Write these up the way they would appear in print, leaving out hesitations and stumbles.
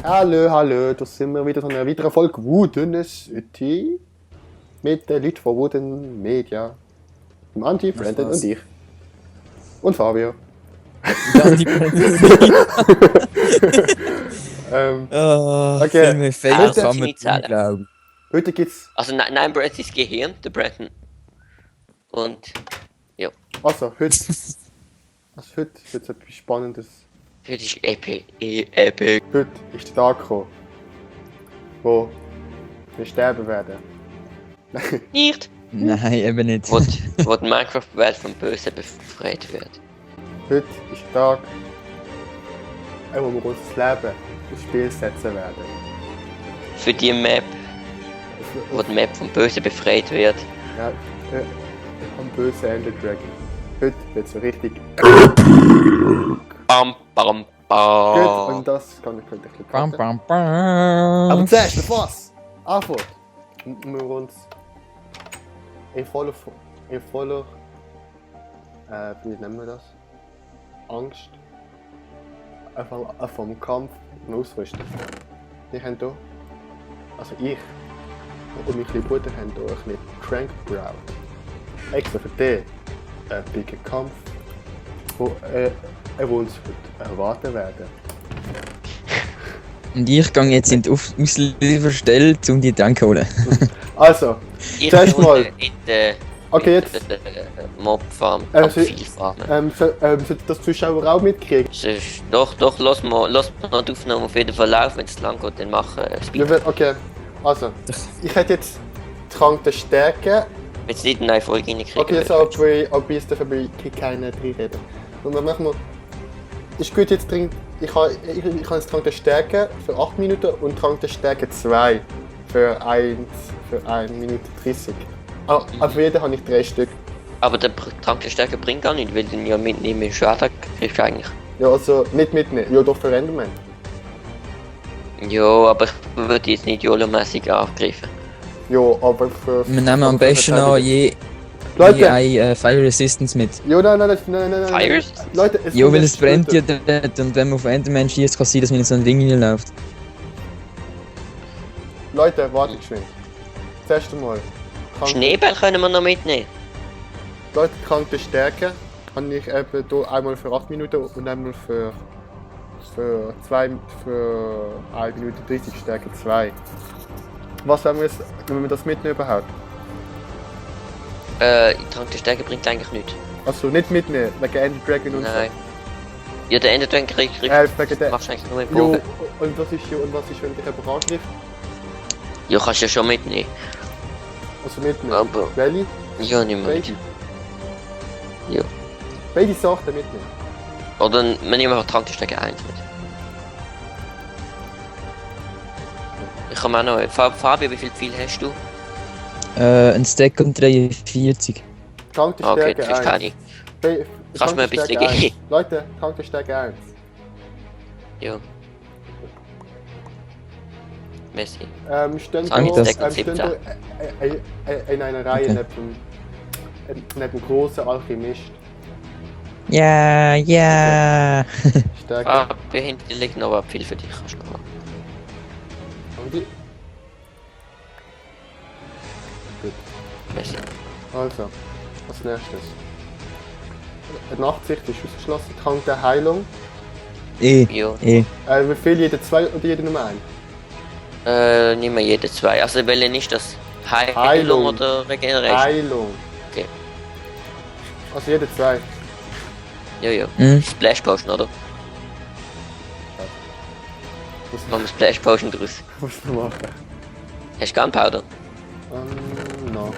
Hallo, hallo, da sind wir wieder zu einer weiteren Folge Wooden City mit den Leuten von Wooden Media. Dem Anti, Brandon und ich. Und Fabio. Anti, Brandon und ich. Okay. Viel mehr Fake Also, kann man nicht zählen. nicht glauben. Heute gibt's. Also nein, Brandon ist Gehirn, der Brandon. Und ja, Also, heute ist etwas Spannendes. das ist epic. Heute ist der Tag gekommen, wo wir sterben werden. Nicht! Nein, eben nicht. Wo die Minecraft-Welt vom Bösen befreit wird. Heute ist der Tag, wo wir unser Leben aufs Spiel setzen werden. Für die Map, wo die Map vom Bösen befreit wird. Ja, am bösen Ender Dragon. Heute wird so richtig Bam, bam, gut bam. und das kann ich heute ein bisschen Bam, cutten. bam, bam. Aber zuerst, bevor es anfängt, müssen wir uns in voller wie nennen wir das? Angst vom Kampf ausrüsten. Wir haben hier, also ich und mein kleiner Bruder haben hier ein bisschen Crank gebraut. Extra für den epigen Kampf, wo uns heute erwarten werden. Und ich gehe jetzt in die Auslieferstelle, um die Tank zu holen. Also, Ich zuerst muss mal. in der Okay, jetzt Mob-Farm, Also, viel farmen. sollte das Zuschauer auch mitkriegen? Doch, lass mal die Aufnahme auf jeden Fall laufen, wenn es lang geht, dann machen Speed. Okay, also, ich hätte jetzt Trank der Stärke. Wenn es nicht eine neue Folge reinkriegen. Okay, jetzt ob ich dafür keine drin reden. Und dann machen wir. Ist gut, jetzt trinkt. Ich habe jetzt Trank der Stärke für 8 Minuten und Trank der Stärke 2 für 1 Minute 30. Für jeden habe ich 3 Stück. Aber der Trank der Stärke bringt gar nicht, weil du ihn ja mitnehmen im Schwertangriff eigentlich. Ja, also nicht mitnehmen. Ja, doch für Enderman. Ja, aber ich würde jetzt nicht YOLO-mäßig angreifen. Ja, aber für. Wir nehmen am besten noch je Leute! ein Fire Resistance mit. Ja, nein. Fires? Leute, Ja, weil es ist brennt ja Splitter. dort und wenn man auf Enderman schießt, kann es sein, dass man in so ein Ding hineinläuft. Leute, wartet geschwind. Zuerst einmal. Schneeball können wir noch mitnehmen. Leute, Trank der Stärke habe ich eben hier einmal für 8 Minuten und einmal für 1 Minute 30 Stärke 2. Was wenn wir das mitnehmen überhaupt? Trank der Stärke bringt eigentlich nichts. Also nicht mitnehmen, wegen Ender Dragon und Nein. Ja, der Ender-Dragon kriegt wegen der. machst du eigentlich nur im Jo, Bogen. und was ist, wenn dich jemand angreift? Ja, kannst du ja schon mitnehmen. Also mitnehmen. Aber Welche? ja, nicht mehr mit. Beide? Ja. Beide Sachen mitnehmen. Oder wir nehmen einfach Trank der Stärke 1 mit. Ich habe auch noch. Fabio, wie viel Pfeil hast du? Ein Stack und 43. Trank der Okay, Stärke das ist 1. keine. Kannst du mir ein bisschen geben? Leute, Trank der Stärke 1. Ja. Messi. Stehen Kann ich hier, das? stehen hier in einer Reihe Okay. neben dem großen Alchemist. Ja. Stärke. Fabio, hinten liegt noch was viel für dich. Kannst du noch machen. Und die. Gut. Messi. Also, als nächstes. Die Nachtsicht ist ausgeschlossen. Trank der Heilung. Ja. Wie viel? Jeder 2 oder jeder nur 1? Nehmen wir jede 2. Also, welche ist das? Heilung Heilung. oder Regeneration? Heilung. Okay. Also jede 2. Ja. Mhm. Splash Potion, oder? Machen wir Splash Potion draus. Was du machen? Hast du Gunpowder? No.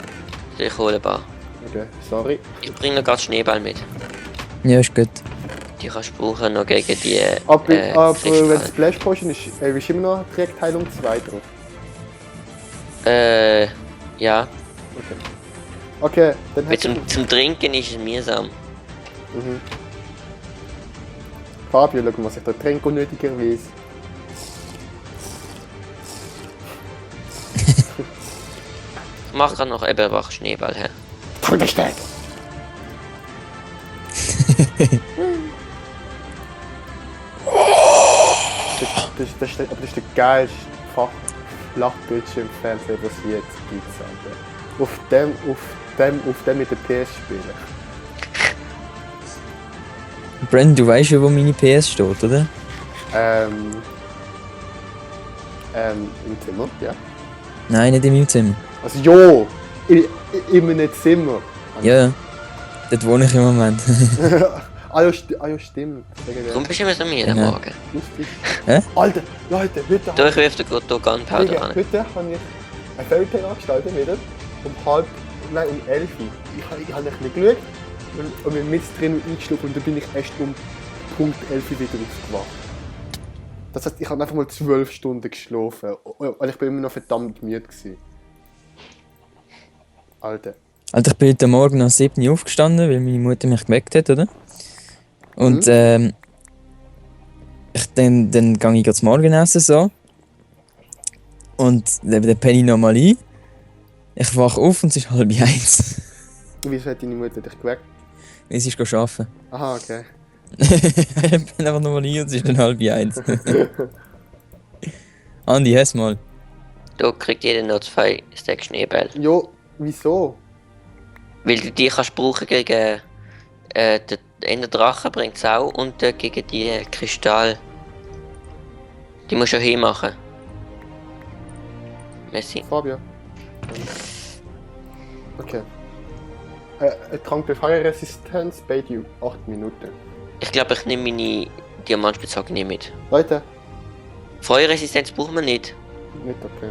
Ich hole ein paar. Okay, sorry. Ich bringe noch gerade Schneeball mit. Ja, ist gut. Die kannst du brauchen noch gegen die. Aber wenn es Flickfall. Splash Potion ist, ist immer noch direkt Heilung 2 drauf. Ja. Okay, dann Weil hätte zum Trinken ist es mühsam. Fabio, schau mal, was ich da trinke unnötigerweise. Ich mach gerade noch eben einfach Schneeball her. Trank der Stärke. aber das ist der geilste Flachbildschirmfernseher, was es jetzt gibt, Alter. Auf dem mit der PS spielen. Brandon, du weißt ja, wo meine PS steht, oder? Im Zimmer, ja. Nein, nicht in meinem Zimmer. Also, jo! In einem Zimmer. Ja, dort wohne ich im Moment. ja, stimmt. Warum bist du immer so müde am Genau. Morgen? Lustig. Hä? Alter, Leute, heute Du, ich wirf dir gerade hier Gunpowder Digga, an. heute habe ich ein Fairy Tail angestaltet wieder. Um 11 Uhr. Ich habe nicht geschaut und bin mit drin eingeschlafen und dann bin ich erst um Punkt 11 Uhr wieder aufgewacht. Das heißt, ich habe einfach mal 12 Stunden geschlafen und ich bin immer noch verdammt müde gewesen. Alter. Alter, ich bin heute Morgen um 7 Uhr aufgestanden, weil meine Mutter mich geweckt hat, oder? Und dann gehe ich das Morgenessen so. Und dann penne ich nochmal ein. Ich wache auf und es ist 12:30. Wieso hat deine Mutter dich geweckt? Weil sie ist arbeiten. Aha, okay. Ich bin einfach nochmal ein und es ist dann 12:30. Andi, hast mal. Da kriegt jeder noch 2 Stack Schneeball. Jo, wieso? Weil du die kannst brauchen gegen den Drachen bringt es auch und gegen die Kristall. Die musst du auch hinmachen. Messi. Fabio. Okay. Ein Trank der Feuerresistenz bei dir 8 Minuten. Ich glaube, ich nehme meine Diamantspitzhacke nicht mit. Leute, Feuerresistenz brauchen wir nicht. nicht okay.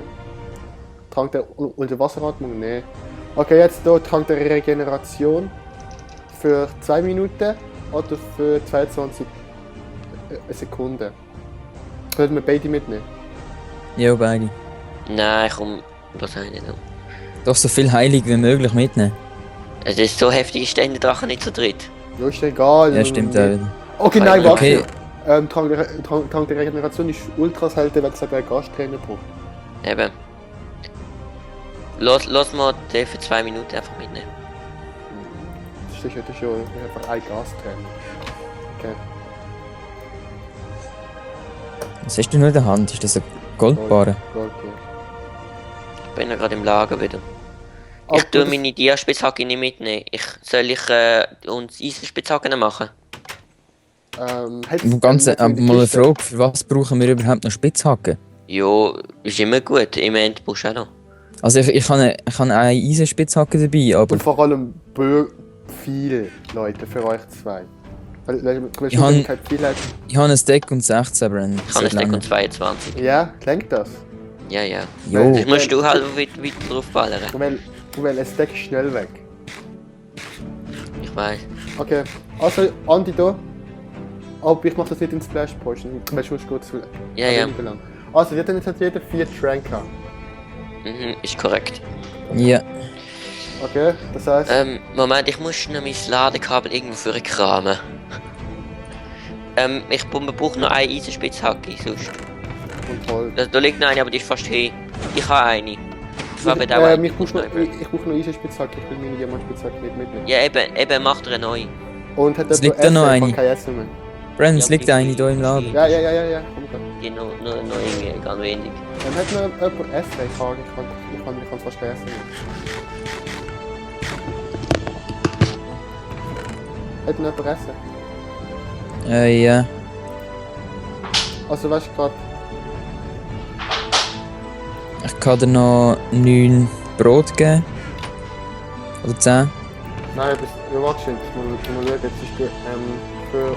Trank der Unterwasseratmung? Nee. Okay, jetzt hier Trank der Regeneration für 2 Minuten oder für 22 Sekunden. Können wir beide mitnehmen? Ja, beide. Nein, komm, was habe ich nicht noch? Doch so viel heilig wie möglich mitnehmen. Also, das ist so heftig, ist der Drache nicht zu dritt. Ja, ist egal. Ja, stimmt auch wieder. Okay, nein, warte. Okay. Trank der Regeneration ist ultra selten, weil gesagt, ein Gastrainer braucht. Eben. Lass mal den für 2 Minuten einfach mitnehmen. Das ist heute schon einfach ein Gastrainer. Okay. Was hast du nur in der Hand? Ist das ein Goldbarre? Gold, ja. Ich bin ja gerade im Lager wieder. Aber Ich tue das- meine Dia-Spitzhacke nicht mitnehmen. Soll ich uns Eisenspitzhacken machen? Aber mal eine Frage, für was brauchen wir überhaupt noch Spitzhacken? Ja, ist immer gut. Im Ende brauchst du auch noch. Also ich habe eine Eisenspitzhacke dabei, aber Und vor allem viel Leute für euch zwei. Weil Ich han- viel hat. ich habe ein Deck und 16 Brand. Ich habe ein Stack und 22. Ja, klingt das. Ja, ja. Jo. Das musst du halt weiter drauf ballern. Weil es deckt schnell weg. Ich weiß. Okay, also Andi da. Aber ich mach das nicht in Splash Potion, weil sonst geht es zu Ja, ja. lang. Also, jetzt hat jeder 4 Tranker. Mhm, ist korrekt. Ja. Okay, das heißt. Moment, ich muss noch mein Ladekabel irgendwo für kramen. Wir brauchen noch eine Eisenspitzhacke, sonst. Und Holz. Da liegt noch eine, aber die ist fast hin. Ich habe eine. Ich habe auch eine. Ich brauche noch Eisenspitzhacke, ich will meine Diamantspitzhacke nicht mitnehmen. Ja, eben, macht er eine neue. Und hat Es jemand liegt da noch Essen? eine. Ich kann kein Essen mehr. Brand, es Ja, liegt eine hier im Laden. Ja, komm klar. Die noch irgendwie, ganz wenig. Dann hat noch jemand Essen, ich kann fast kein Essen mehr. Hat noch jemand Essen? Ja. Also weißt du gerade, Ich kann dir noch 9 Brot geben. Oder 10. nein, ja warte schon, ich muss mal schauen, jetzt ist für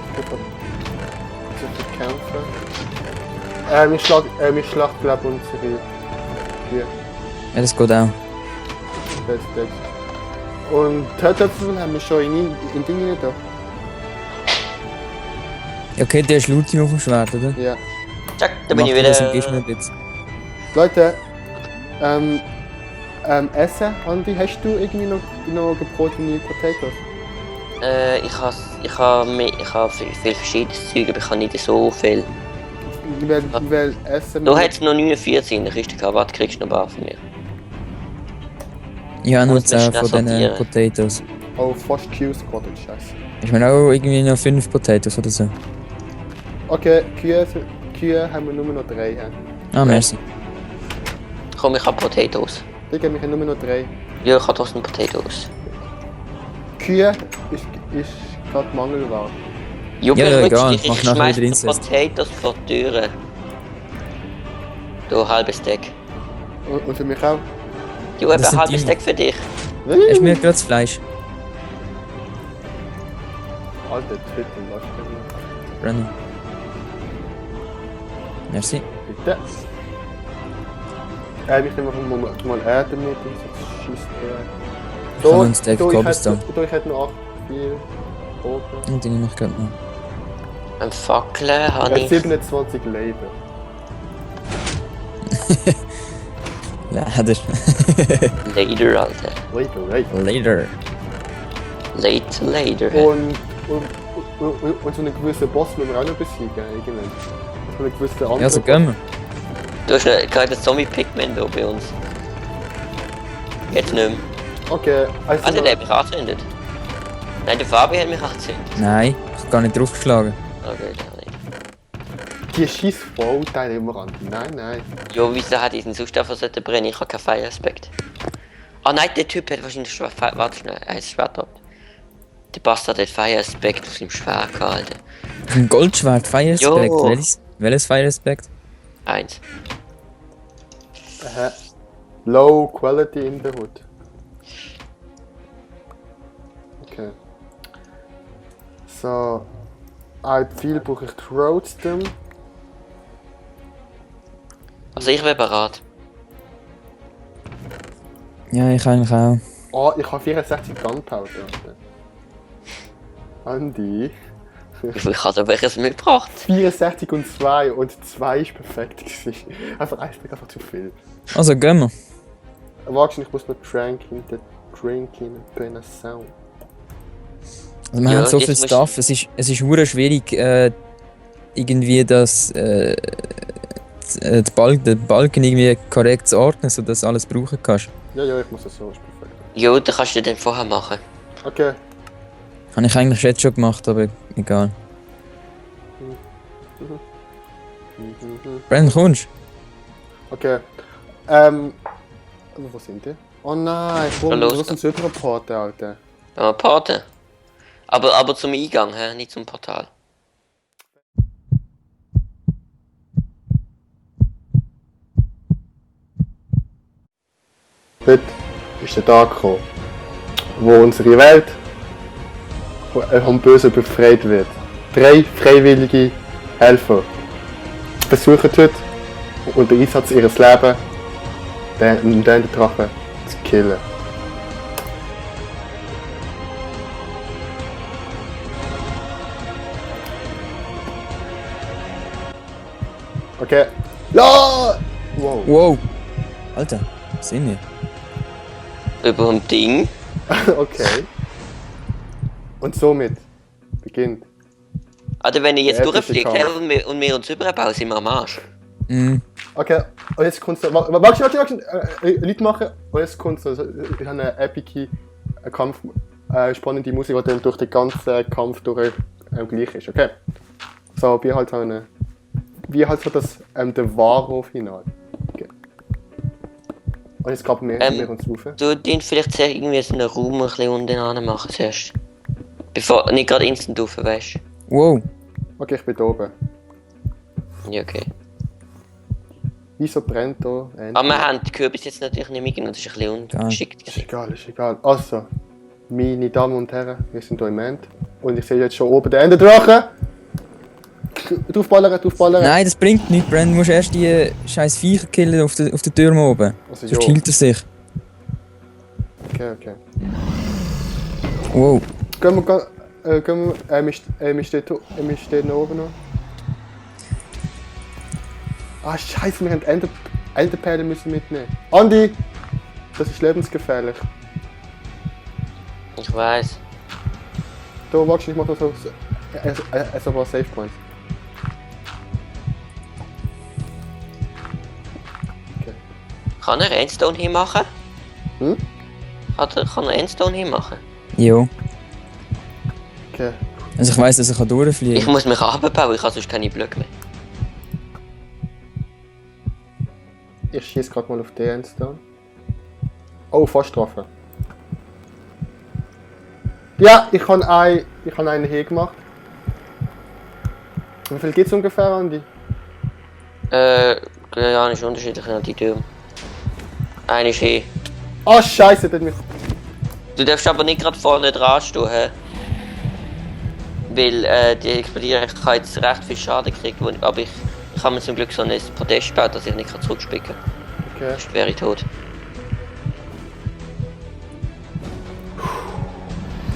kämpfen. Ich schlag glaube unsere hier, Ja, das geht auch. Deck. Und Töpfel haben wir schon in Dingen da. Ja, okay, der ist Luti auf dem Schwert, oder? Ja. Zack, da bin ich Mach das und gibst mir wieder. ein bisschen. Leute, Essen, Andi, hast du irgendwie noch gebratene Potatoes? Ich habe viel verschiedenes Zeug, aber ich habe nicht so viel. Weil Essen... Du hättest noch 49 in der Kiste gehabt, warte, kriegst du noch ein paar von mir. Ich habe noch Muss man 10 schnell von diesen sortieren. Potatoes. Oh, fast Ich Ich meine auch irgendwie noch 5 Potatoes oder so. Okay, Kühe Kühe haben wir nur noch 3. Ja. Ah, merci. Komm, ich hab Potatoes. Die geben wir nur noch 3. Ja, ich hab trotzdem Potatoes. Kühe ist gerade Mangelware. Juppie, Ja, egal, ich mach nachher schmeiß wieder die Inzest. Potatoes vor die Türe. Du, halbes Steak. Und für mich auch. Jo, eben Das sind halbes die- Steak für dich. Hast du mir gerade das Fleisch? Alter, Twitter, was ist Brandon. Merci. Bitte. Ich nehme einfach mal Erde mit und jetzt schießt er. Ich habe noch ein Steak Cobblestone. Ich hätte noch 8, 4, oben. Und die nehme ich gerade noch. Ein Fackeln habe ich. 27 Leben. Leider. Later, Alter. Later. Later. Und so einen gewissen Boss müssen wir auch noch besiegen, irgendwann. So einen gewissen anderen Ja, so gehen wir. Du hast gerade einen Zombie-Pigment hier bei uns. Jetzt nicht mehr. Okay, Also der hat mich angezündet. Nein, der Fabi hat mich angezündet. Nein, ich habe gar nicht draufgeschlagen. Okay, der nicht. die scheiß Vorurteile immer an. Nein. Jo, wieso hat diesen Zustand sollten brennen? Ich habe keinen Fire-Aspekt. Ah nein, der Typ hat wahrscheinlich warte schnell, er hat das Schwert ab. Der Bastard hat Fire-Aspekt auf seinem Schwert gehalten. Ein Goldschwert, Fire Respect. Jo. Welches Fire Respect? 1. Low quality in the hood. Okay. So. Ein Pfeil brauche ich trotzdem. Also ich wäre bereit. Ja, ich eigentlich auch. Oh, ich habe 64 Gunpowder. Andi. Wie viel hat er welches mitgebracht? 64 und 2 und 2 ist perfekt gewesen. Einfach 1 ist einfach zu viel. Also gehen wir. Wahrscheinlich ich muss noch drinking in a sound. Also wir Ja, haben so jetzt viel musst- Stuff, es ist hure schwierig, irgendwie das, den Balken irgendwie korrekt zu ordnen, sodass du alles brauchen kannst. Ja, ich muss das so, ist perfekt. Jo, das kannst du dann vorher machen. Okay. Habe ich eigentlich jetzt schon gemacht, aber egal. Brandon, kommst Okay. Wo sind die? Oh nein, Ja, los. wo sind Südreporte, Alter? Ja, Pate. Aber zum Eingang, hä? Nicht zum Portal. Heute ist der Tag gekommen, wo unsere Welt vom Bösen befreit wird. 3 freiwillige Helfer versuchen heute unter Einsatz ihres Lebens den Drachen zu killen. Okay. La! Wow. Wow! Alter, was sind wir? Über ein Ding. Okay. Und somit beginnt. Also wenn ich jetzt Der epische durchfliege Kampf. und wir uns überbauen, sind wir am Arsch. Mhm. Okay, und jetzt kommt so. Warte, Leute machen. Und jetzt kommt so. Ich habe eine epic Kampf, spannende Musik, die dann durch den ganzen Kampf durch gleich ist. Okay. So, wie halt so das der Wahre-Final. Okay. Und jetzt graben wir uns rauf. Du den vielleicht sehr irgendwie so einen Raum ein bisschen unten machen zuerst. Bevor, nicht gerade instant rauf, weißt du? Wow! Okay, ich bin da oben. Ja, okay. Wieso brennt da? Aber wir haben die Kürbis jetzt natürlich nicht mitgenommen, das ist ein bisschen Geil. ungeschickt. Ist egal. Also, meine Damen und Herren, wir sind hier im End. Und ich sehe jetzt schon oben den Enderdrachen. Draufballern. Nein, das bringt nichts, Brandon. Du musst erst die scheiß Viecher killen auf der Türme oben. Also, Sonst jo. hielt er sich. Okay. Wow. Gehen wir steht noch oben noch. Ah, scheiße, wir haben Enderperlen müssen mitnehmen. Andi! Das ist lebensgefährlich. Ich weiß. Da, warte, ich mach das so ein paar Save Points. Kann er Endstone hinmachen? Hm? Kann er Endstone hinmachen? Jo. Okay. Also ich weiss, dass ich durchfliegen Ich kann. muss mich abbauen, ich habe sonst keine Blöcke mehr. Ich schieße gerade mal auf den Endstone. Oh, fast getroffen. Ja, ich habe einen hier gemacht. Wie viel gibt es ungefähr, Andi? Ja, ist unterschiedlich an die Türme. Eine ist hier. Ah, Scheiße, der hat mich. Du darfst aber nicht gerade vorne dran stehen, hä? Weil die explodieren. Ich habe jetzt recht viel Schaden gekriegt, aber ich habe mir zum Glück so ein Podest gebaut, dass ich nicht zurückspicken kann. Okay. Sonst wäre ich tot.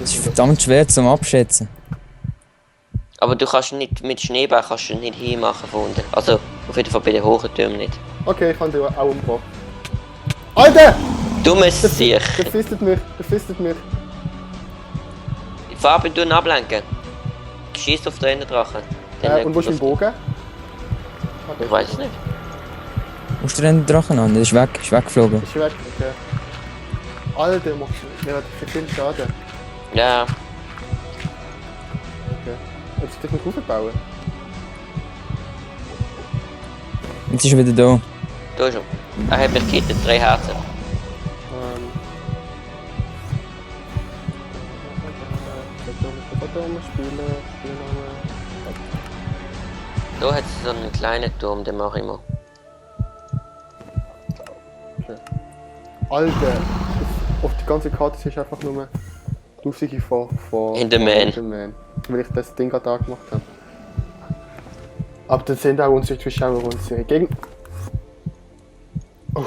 Das ist verdammt schwer zum Abschätzen. Aber du kannst nicht mit Schneeball kannst du nicht hinmachen von unten. Also auf jeden Fall bei den hohen Türmen nicht. Okay, ich habe den auch umgebracht. Alter! Dummes sich. Der fistet mich, der fistet mich. Fabian, du ihn ablenken. Schießt auf den Drachen. Und wo ist mein Bogen? Ich weiß es nicht. Musst du den Drachen an? Der ist weg, ist weggeflogen. Ist weg, okay. Alter, macht mir viel Schaden. Ja, Okay. Jetzt soll ich mich aufbauen. Jetzt ist er wieder da. da ist er. Er hat mich gekittet, 3 Herzen. Spielname. Da hat es so einen kleinen Turm, den mache ich mal. Okay. Alter, auf die ganze Karte ist einfach nur die Aussicht von Enderman. Enderman. Weil ich das Ding gerade angemacht habe. Aber dann sind auch unsere Zuschauer unsere Gegner. Oh,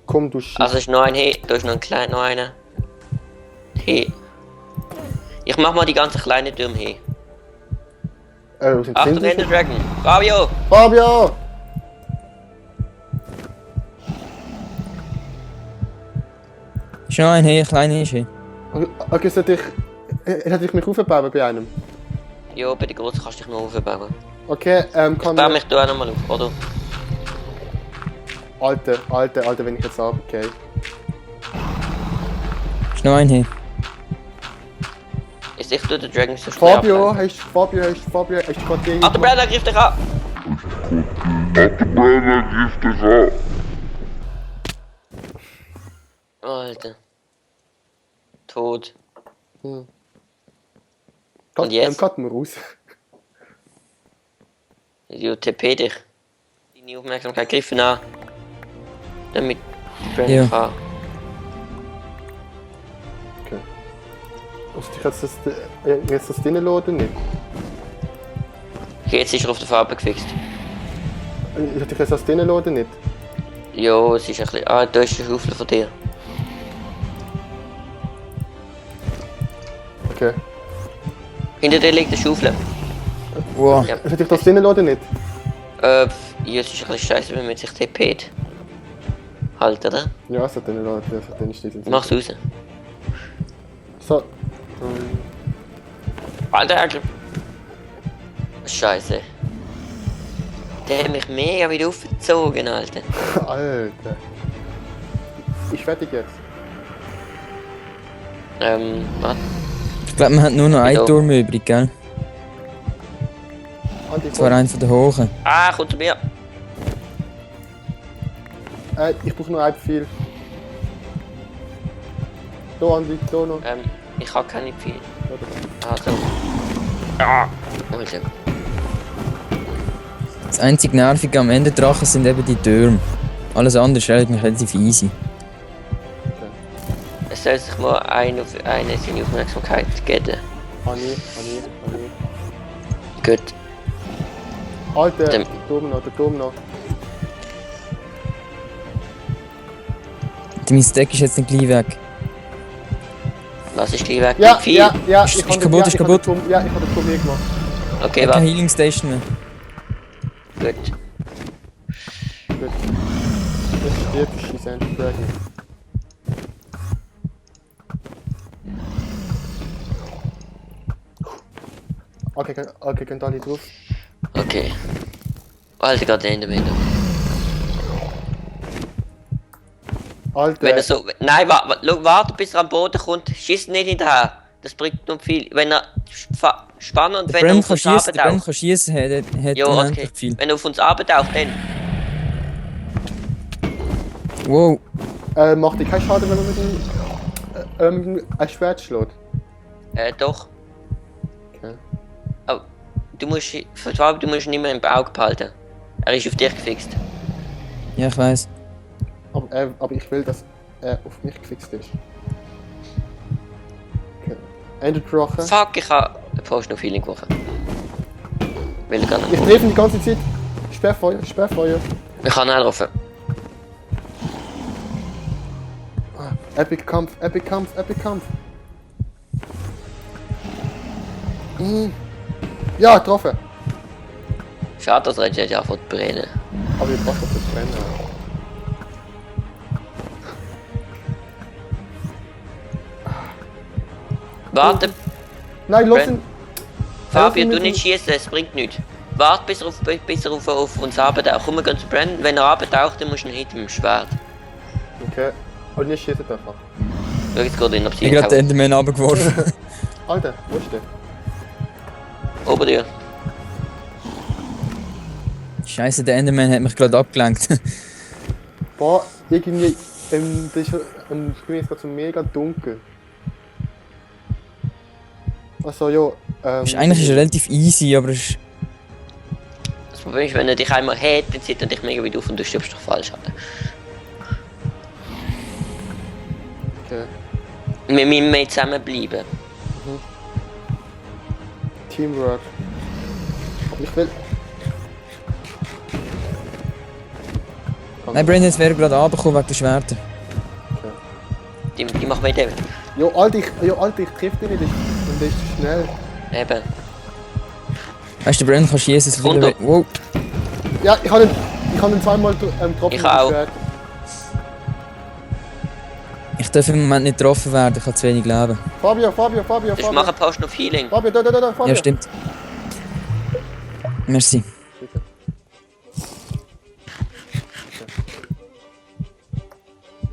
komm, du Shit. Also ist noch ein hier, da ist noch ein kleiner, noch einer. Hier. Ich mach mal die ganzen kleinen Türme hier. Wo sind Achtung, die? Ender Dragon! Fabio! Fabio! Ist noch ein hier, kleiner ist hier. Okay, sollte ich mich aufbauen bei einem? Ja, bei den Großen kannst du dich noch aufbauen. Okay, Ich kann baue mich da auch nochmal auf, oder? Alter, wenn ich jetzt abgehe. Ist noch ein hier. Ist ich der Dragon so schnell Fabio, ablenken. hast du gerade die... Ach, der Brenner greift dich an! Alter. Tot. Hm. Und jetzt? Cutten wir raus. Du TP dich. Deine Aufmerksamkeit griffen an. Damit die Ja. Brenner kann. Okay. Muss ich jetzt das drinnen laden nicht? Jetzt ist er auf der Farbe gefixt. Ich jetzt das drinnen laden nicht? Jo, es ist ein bisschen... Ah, da ist der Schaufel von dir. Okay. Hinter dir liegt der Schaufel. Wow. Ja. Sollte ich das drinnen laden nicht? Ja, es ist ein bisschen scheiße, wenn man sich TP't. Halt, oder? Ja, es sollte drinnen laden, dann steht es. Mach's raus. So. Alter, Scheiße. Der hat mich mega wieder aufgezogen, Alter. Alter. Ich fertig jetzt. Was? Ich glaube, man hat nur noch einen Wieso? Turm übrig, gell? Andi, Das war einer von den hohen. Ah, komm zu mir. ich brauche nur ein Pfeil. Da, Andi, da noch. Ich habe keine Pfeile. Ja, Also. Ah! Also. Das einzig Nervige am Ende Drachen sind eben die Türme. Alles andere ist eigentlich relativ easy. Es soll sich mal eine seine Aufmerksamkeit geben. Anni. Gut. Alter, Dem- der Turm noch. Mein Stack ist jetzt nicht gleich weg. Was ist gleich weg? Ja, Viel? ja, Ist hab kaputt, ja, ist ich hab kaputt. den Turm- Ja, ich habe den Turm hier gemacht. Okay, Keine warte. Healing Station mehr. Gut. Gut. Das stirbt, schießt ein Dragon. Okay, könnt alle drauf. Okay. Alter, gerade in der Mitte. Alter, Wenn er so. Nein, warte bis er am Boden kommt. Schieß nicht hinterher. Das bringt nur viel. Wenn er spannen und wenn er Brenn auf kann uns schießen, der Brenn abtaucht. kann schießen, hat Ja, okay. unendlich viel. Wenn er auf uns abtaucht, dann. Wow. Macht dir keinen Schaden, wenn man mit dem ein Schwert schlägt? Doch. Okay. Aber du musst ihn nicht mehr im Auge behalten. Er ist auf dich gefixt. Ja, ich weiß. Aber ich will, dass er auf mich gefixt ist. Okay. Enderdrache. Fuck, ich habe eine Potion of Healing geworfen. Will gar Ich nicht. treffe ihn die ganze Zeit. Sperrfeuer, Sperrfeuer. Ich kann auch drauf. Epic Kampf, Epic Kampf, Epic Kampf. Ja, getroffen. Schade, dass er jetzt ja brennen. Aber ich brauche das zu brennen. Warte, Nein, los Brenn. ihn. Fabio, Helfen du mit nicht schießen, es bringt nichts. Warte, bis er auf uns abtaucht. Komm, wir gehen zu Brenn. Wenn er abtaucht, dann musst du ihn hitten mit dem Schwert. Okay. Und nicht schießen einfach. Schau, jetzt geht er in Ich hab gerade den Obsidian. Enderman runtergeworfen. Alter, wo ist der? Ober dir. Scheiße, der Enderman hat mich gerade abgelenkt. Boah, irgendwie. Das ist, Spiel ist gerade so mega dunkel. Also, ja. Eigentlich ist er relativ easy, aber es ist... Das Problem ist, wenn er dich einmal hat, dann zieht er dich mega weit auf und du stirbst doch falsch. Alter. Okay. Wir müssen mehr zusammenbleiben. Teamwork. Aber ich will. Nein, Brandon, jetzt wäre gerade runtergekommen wegen der Schwerter. Die machen wir eben. Jo, Alter, ich treffe dich nicht. Und der ist zu schnell. Eben. Weißt du, Brandon kann schießen, so Runter. viel... Wow. Ja, ich habe ihn zweimal getroffen. Ich mit dem auch. Schwert. Ich darf im Moment nicht getroffen werden, ich habe zu wenig Leben. Fabio. Das machen Potion of Healing. Fabio, da, Fabio. Ja, stimmt. Merci. Bitte.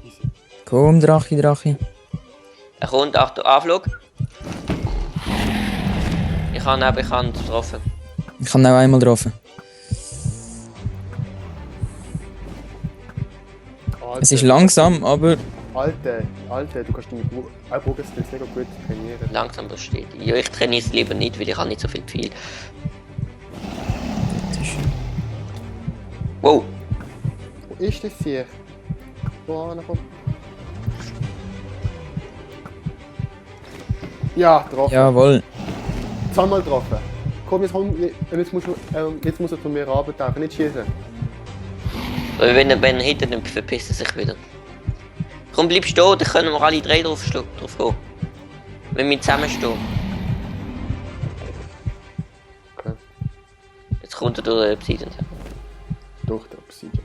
Easy. Komm, Drache. Er kommt, Achtung, Anflug. Ich habe ihn getroffen. Ich habe ihn auch einmal getroffen. Alter, Es ist langsam, aber... Alter, du kannst deine Bogenskills mega gut trainieren. Langsam besteht. Ja, ich trainiere es lieber nicht, weil ich habe nicht so viel Pfeil. Wow. Wo ist das hier? Wo komm. Ja, getroffen. Jawohl. Zweimal getroffen. Komm, jetzt muss er zu mir runtertauchen, nicht schießen. Weil wenn er hinter dann verpisst er sich wieder. Komm, bleib stehen, dann können wir alle drei drauf gehen. Wenn wir zusammenstehen. Okay. Jetzt kommt er durch den Obsidian. Durch den Obsidian.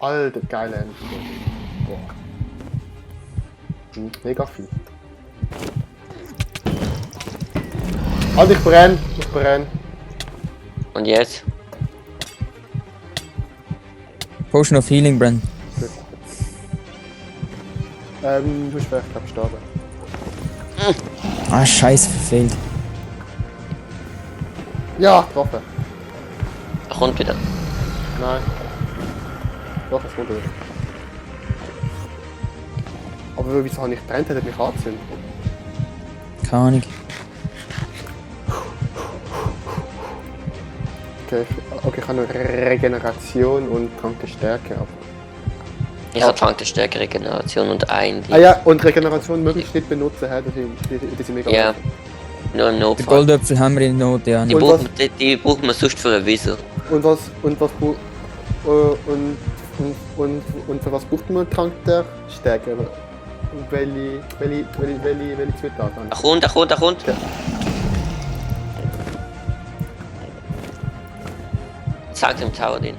Alter, geile Ende. Boah. Mega viel. Alter, ich brenne. Und jetzt? Potion of Healing, Brandon. Gut. Du bist vielleicht, glaub ich, gestorben. Ah, scheiße, verfehlt. Ja, getroffen. Er kommt wieder. Nein. Doch, es kommt wieder. Aber wieso habe ich getrennt? Hat er mich angezündet? Keine Ahnung. Okay, ich habe noch Regeneration und kranke Stärke. Aber... Ich habe Trank der Stärke, Regeneration und ein. Ah ja, und Regeneration möglichst nicht benutzen, hä? Das ist mega Ja. wichtig. Nur im Den Notfall. Goldöpfel haben wir in Not, ja. Die Und braucht man sonst für ein Visor. Und für was braucht man Trank der Stärke? Welche Zutaten? Er kommt. Ja. Sagt im Tower den.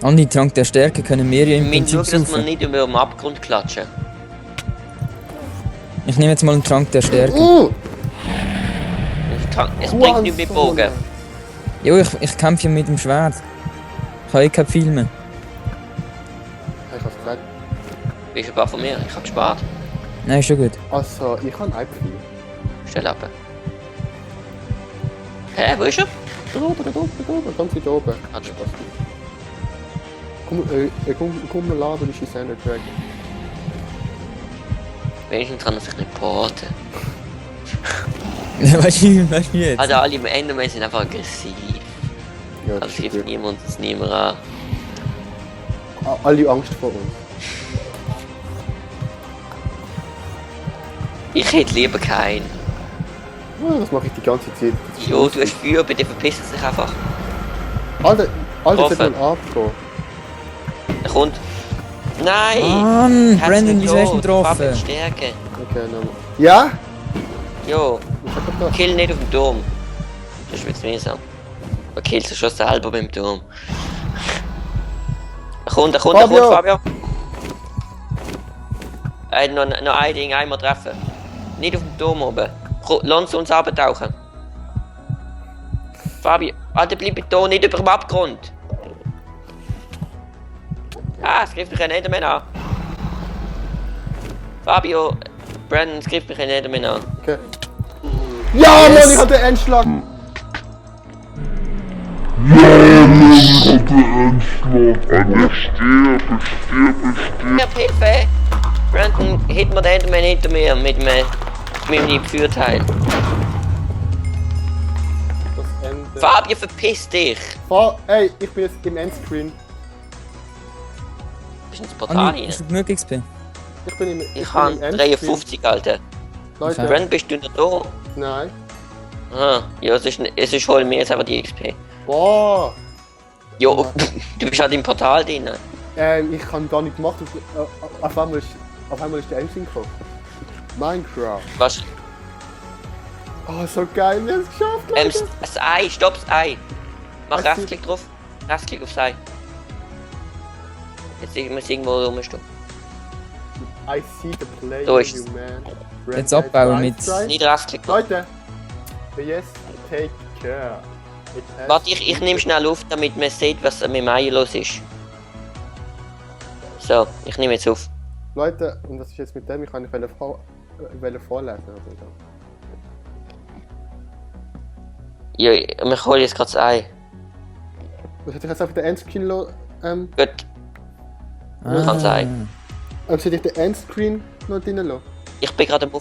An die Trank der Stärke können wir ja im Wir müssen Prinzip schauen, dass wir saufen. nicht über den Abgrund klatschen. Ich nehme jetzt mal einen Trank der Stärke. Es bringt nichts mit Bogen. Jo, ich kämpfe ja mit dem Schwert. Ich habe eh kein Pfeil mehr. Ich hab's gesagt. Wie ist ein paar von mir? Ich habe gespart. Nein, ist schon gut. Also, ich habe ein Pfeil. Stell ab. Hä, wo ist er? Da oben, ganz weit oben. Hat schon. Komm mal an, du bist ein Ender Dragon. Wenigstens kann er sich nicht porten. Weißt du jetzt? Also alle im Enderman sind einfach aggressiv. Ja, Also das es ist gibt gut. niemand an. Alle Angst vor uns. Ich hätte lieber keinen. Ja, das mache ich die ganze Zeit. Das ist Jo, du lustig. hast Feuer, bei dir verpisst er sich einfach. Alter, Offen. sollte mal abgehen. Er kommt. Nein! Mann, Hat's Brandon, nicht wieso hast du ihn gelohnt. getroffen? Fabian Stärke. Okay, nochmal. Ja? Jo, Was hat er da? kill nicht auf dem Turm. Das wird's mühsam. Man killt sich schon selber beim Turm. Er kommt, Fabio! Fabio. Noch ein Ding, einmal treffen. Nicht auf dem Turm oben. Lass uns abtauchen. Fabio, Alter, bleib da nicht über dem Abgrund. Ah, es greift mich ein Enderman an. Fabio, Brandon, es greift mich ein Enderman an. Okay. Ja, Yes. Mann, ich hatte den Endschlag! Ja, Hilfe! Brandon, hit mir den Enderman hinter mir mit meinem Feuerteil. Das Ende. Fabio, verpiss dich! Ey, ich bin jetzt im Endscreen. Bist du ins Ah, Portal nee, rein? hast du genug XP? Ich bin im Ich habe Endscreen. 53, Alter. Leute, Brandon, bist du noch da? nein. Aha, ja, es ist hol mir jetzt einfach die XP. Boah! Jo, du bist halt im Portal drin. Ich kann gar nicht gemacht. Auf einmal ist der Endscreen gekommen. Minecraft. Was? Oh, so geil, wir haben es geschafft, Leute. Das Ei, stopp das Ei. Mach Was Rechtsklick drauf. Rechtsklick aufs Ei. Jetzt muss irgendwo rumstehen. I see the player, So ist you es. man. Jetzt abbauen mit- Nicht Rechtsklick drauf. Leute! Yes, take care. It has Warte, ich nehme schnell auf, damit man sieht, was mit dem Ei los ist. So, ich nehme jetzt auf. Leute, und was ist jetzt mit dem? Ich kann nicht vorlesen. Also, Ja, wir holen jetzt gerade das Ei. was hat ich jetzt auf den Endscreen Gut, Ah. Kann sein. soll ich den Endscreen noch drin lassen? ich bin gerade am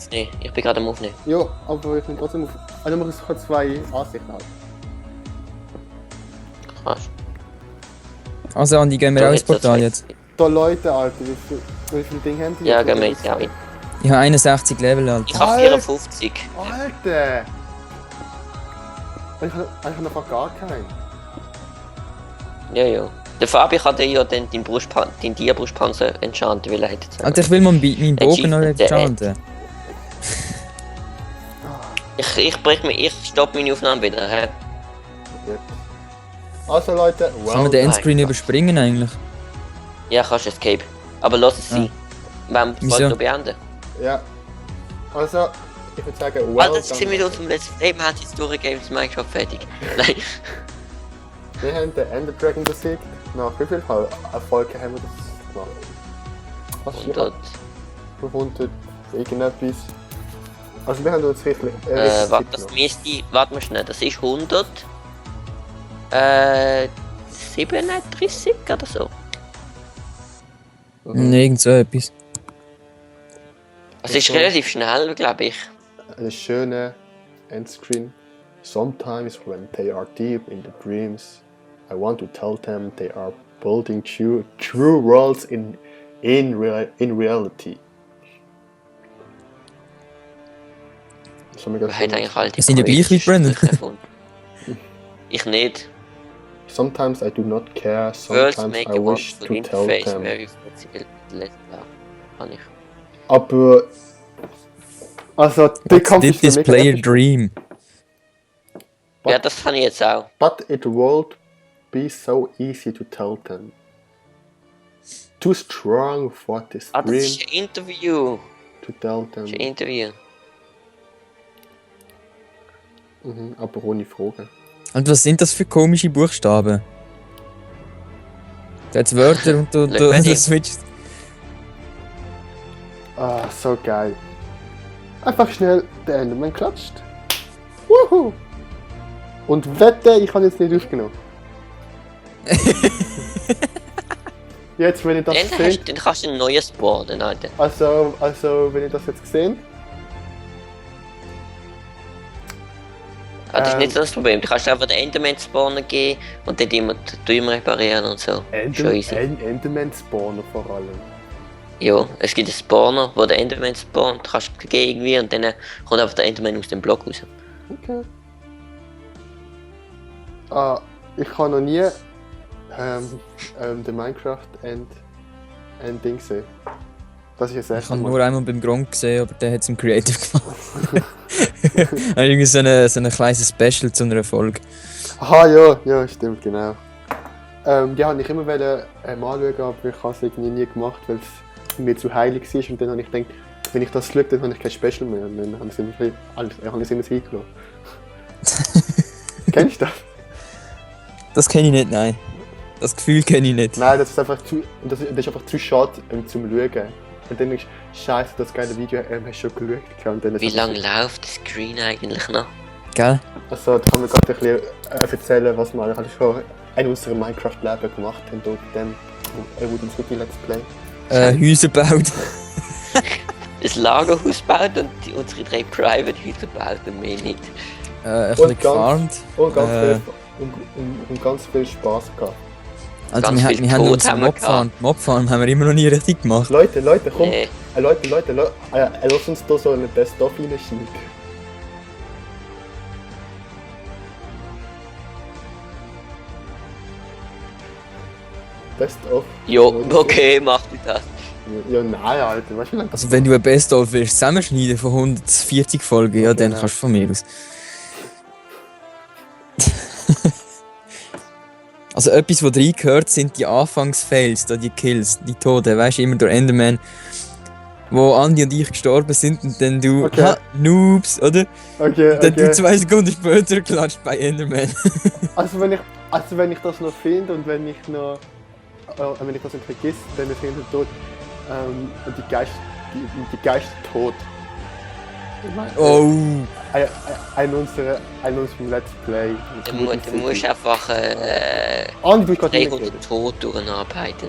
Aufnehmen. Ja, aber ich bin trotzdem auf. Also mache ich zwei Ansichten halt. Krass. Also Andi, gehen wir Du auch ins hättest Portal das jetzt. Da Leute, Alter, wie viele Dinge haben die? Ja, jetzt? gehen wir jetzt auch rein. Ich habe 61 Level, Ich Alter. habe Alter. 54. Alter! Ich habe einfach gar keinen. Ja, ja. Der Fabi hat ja dann den Tierbrustpanzer enchanten, weil er hätte sagen. Alter, ich will mal meinen Bogen noch Achievement, enchanten. Ich stopp meine Aufnahme wieder. Hä? Gut. Also Leute, Kann man den Endscreen Gott. überspringen eigentlich? Ja, kannst Escape. Aber lass es sein. Wenn Wieso? wir beenden. Ja. Also, ich würde sagen, Alter, das sind done. wir unserem Let's Play. Wir haben jetzt durchgegeben, das Minecraft fertig. Nein. Wir haben den Ender Dragon besiegt. Nach wie viel Erfolge haben wir das gemacht? Was 100. 100 irgendetwas. Also wir haben uns richtig Warte, Zeit das genommen. müsste. Warte mal schnell, das ist 100. 37 oder so. Irgend so etwas. Es ist relativ schnell, glaube ich. Eine schöne Endscreen. Sometimes when they are deep in the dreams, I want to tell them they are building true worlds in reality. Das haben wir Wer gerade hat schon- eigentlich all die Wir sind ja gleich wie Brandon. Sprüche erfunden? Ich nicht. Sometimes I do not care, Words sometimes make I a wish wonderful to tell interface them. very flexible. Let's kann ich. Aber. Also, der Kampf Did ist this für mich player episch. dream? Ja, das kann ich jetzt auch. But it would be so easy to tell them. Too strong for this Ah, das dream ist ein Interview. to tell Das ist ein them. Interview. Aber ohne Frage. Und was sind das für komische Buchstaben? Da hat's Wörter und du Lebendig. switchst. Ah, so geil. Einfach schnell den Enderman klatscht. Wuhu! Und wette, ich habe jetzt nicht aufgenommen. jetzt, wenn ich das sehe, Dann kannst du ein neues spawnen, Alter. also, wenn ich das jetzt sehe, Das ist nicht so das Problem. Du kannst einfach den Enderman spawnen gehen und dann immer die Türme reparieren und so. Schon easy. Enderman-Spawner vor allem. Ja, es gibt einen Spawner, wo der Enderman spawnt, du kannst gehen irgendwie und dann kommt einfach der Enderman aus dem Block raus. Okay. Ich habe noch nie den Minecraft-End-Ding gesehen. Das ist das Ich erste habe Mal. nur einmal beim Gronk gesehen, aber der hat es im Creative gemacht. Irgendwie so ein kleines Special zu einer Folge. Aha, ja, stimmt, genau. Die habe ich immer anschauen, aber ich habe es irgendwie nie gemacht, weil es mir zu heilig war. Und dann habe ich gedacht, wenn ich das schaue, dann habe ich kein Special mehr. Und dann habe ich es immer eingelassen. Kennst du das? Das kenne ich nicht, nein. Das Gefühl kenne ich nicht. Nein, das ist einfach zu schade zum Schauen. Und dann ist scheiße, das geile Video hast du schon geschaut. Und dann Wie lange läuft das Screen eigentlich noch? Gell? Also, da kann man gerade ein bisschen erzählen, was wir eigentlich schon in unserem Minecraft-Leben gemacht haben, dort mit dem Wood City Let's Play. Häuser baut. Ein Lagerhaus baut und unsere 3 Private-Häuser baut und mehr nicht. Ein bisschen gefarmt. Und ganz viel Spaß gehabt. Also Ganz wir viel haben Tod uns haben wir Mobfarm haben wir immer noch nie richtig gemacht. Leute, komm. Nee. Leute, lass uns da so eine Best-of reinschieben. Best-of? Jo, okay, mach du das. Ja, nein, Alter, weißt du, wie lange Also wenn du ein Best-of willst zusammenschneiden von 140 Folgen, ja, dann Genau. kannst du von mir aus. Also etwas, was reingehört, sind die Anfangsfails, da die Kills, die Toten, weißt du, immer durch Enderman, wo Andi und ich gestorben sind und dann du, Okay. ha, Noobs, oder? Okay, Dann du okay. 2 Sekunden später klatscht bei Enderman. Also wenn ich das noch finde und wenn ich das nicht vergesse, dann sind wir tot. Die Geister tot. Ich meine, Oh, ein unserem Let's Play. Du musst einfach Andi, du hast gerade 300 mitgeredet. Todtouren arbeiten. Alter.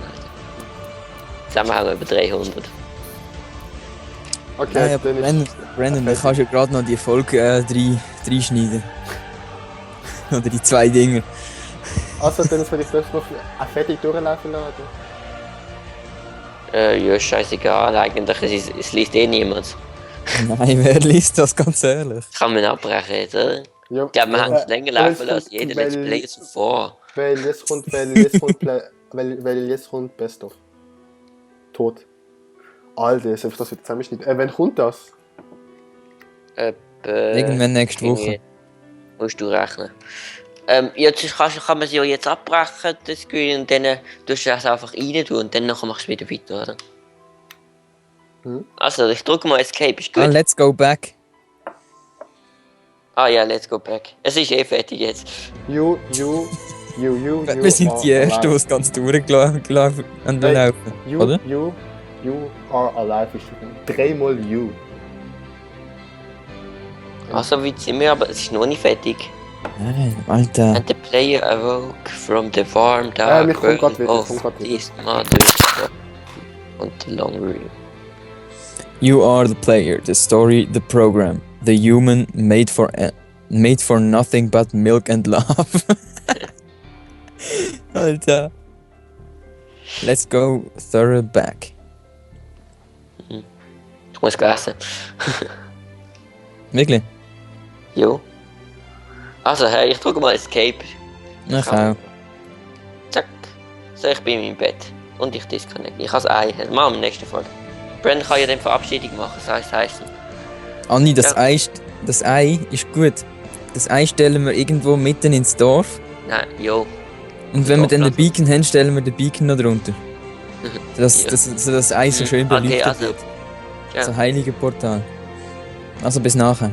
Zusammen haben wir über 300. Okay, nein, aber dann ist... Brandon, du kannst ja gerade noch die Folge reinschneiden. Oder die 2 Dinge. Also dann soll ich das noch fertig durchlaufen lassen. Ja, scheißegal, eigentlich, es liest eh niemand. Nein, wer liest das, ganz ehrlich? Kann man abbrechen jetzt, oder? Ja, Ich glaube, wir haben es länger laufen lassen, jeder Let's Play zuvor. Weil jetzt kommt Best of. Tot. Alter, selbst das wird zusammenschneiden. Wann kommt das? Irgendwann nächste Woche. Musst du rechnen. Jetzt kann man sie ja jetzt abbrechen, das Screen, und dann tust du das einfach rein tun und dann nachher machst du wieder weiter, oder? Also, ich drücke mal Escape, ist gut. Ah, let's go back. Ah ja, let's go back. Es ist eh fertig jetzt. You. Wir sind die Ersten, die es ganz durchgelaufen You, oder? you are alive. Ist 3-mal you. Also, wie sind wir, aber es ist noch nicht fertig. Nein, Alter. And the player awoke from the warm wir dark kommen grad world wieder, of kommen grad wieder. his mother und the long room. You are the player, the story, the program, the human made for nothing but milk and love. Alter. Let's go thorough back. Ich muss essen. Wirklich? Jo. Also, hey, ich drücke mal Escape. Ich auch. Zack. So, ich bin in meinem Bett. Und ich disconnect. Ich habe das Ei. Machen wir in der nächsten Folge. Brandon kann ja dann Verabschiedung machen, das heisst. Anni, das Ja. Ei ist gut. Das Ei stellen wir irgendwo mitten ins Dorf. Nein, jo. Und wenn wir dann den Dorfplatz. Beacon haben, stellen wir den Beacon noch drunter. Dass Ja. das Ei so schön Okay, beleuchtet also. wird. Ja. So heilige Portal. Also bis nachher.